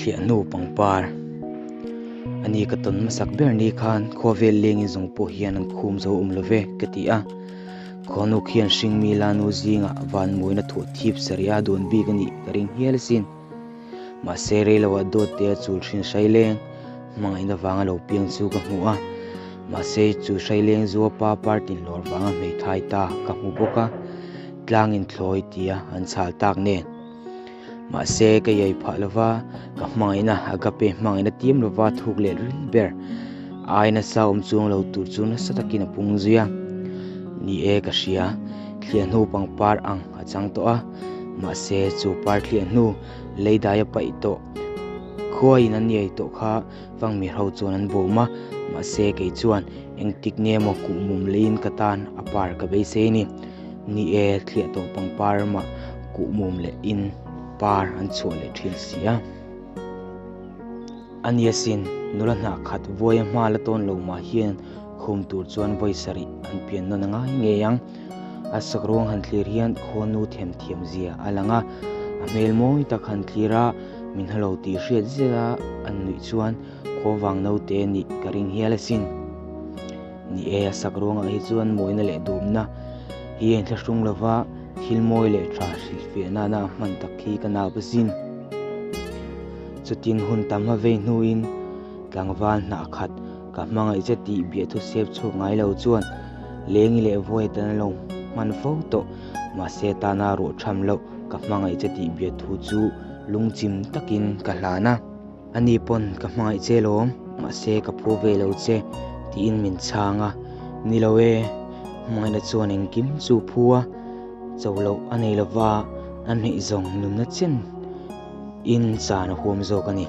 Thliahnu pangpar a ni ka tawn hmasak ber ni khan khuavel lengin zawng pawh hian an khum zo awm lo ve ka ti a. Khuanu khian hringmi lanu zingah vanmawina thuah thip sarih a dawn bik a nih ka ring hial asin. Mahse reiloah dawt te a chul thin hraileng hmangaihna vanga lo piang chu ka hmu a. Mahse chu hraileng zuapa party hlawr vanga hmeithai ta ka hmu bawk a. Tlangin thlawi tia an chhal tak nen. Mahse, ka iai phah lova, ka hmangaihna agape hmangaihna tiam lova thuk leh ril ber ai nasa awm chuang lo tur chu nasa takin a pung zui a. Ni e, ka hria, thliah hnu pangpar ang a chang tawh a, mahse chu par thliah hnu lei dai a paih tawh khuaiin an iai tawh kha Fangmir ho chuan an bawm a, mahse kei chuan engtik nge maw kuhmum leiin ka tan a par ka beisei a ni. Ni e, thliah tawh pangpar mah kuhmum leh in par an chhuah leh thin si a. A nia sin, nula hnah khat vuaia hma la tawn lo mah hian khum tur chuan vawi sarih an pian nawn a ngai ngei ang. A sakruang han thlir hian khuanu themthiam zia a lang a, a hmel mawi tak han thlir a, Min halo tih hriat zet a an nuih chuan khuavang naute nih ka ring hial asin. Ni e, a sak ruangah hi chuan mawina leh duhna hi a inthlahrung lova, thil mawi leh tha hrilhfiah nana a hman tak hi ka nap asin. Chutin hun tam a vei hnuin tlangval hnah khat ka hmangaih che tih biahthu sep chhuak ngai lo chuan Lengi leh Vawi tan a lo hman fo tawh. Mahse tana ruah tham loh ka hmangaih che tih biat thu chu lungchim takin ka hlan a. Ani pawn ka hmangaih che lawm, mahse ka phu ve lo che tiin min chhang a. Ni lo e, hmangaihna chuan engkim chu phu a, cho loh a nei lova, a hneih zawng nunna chen in chan a huam zawk a ni.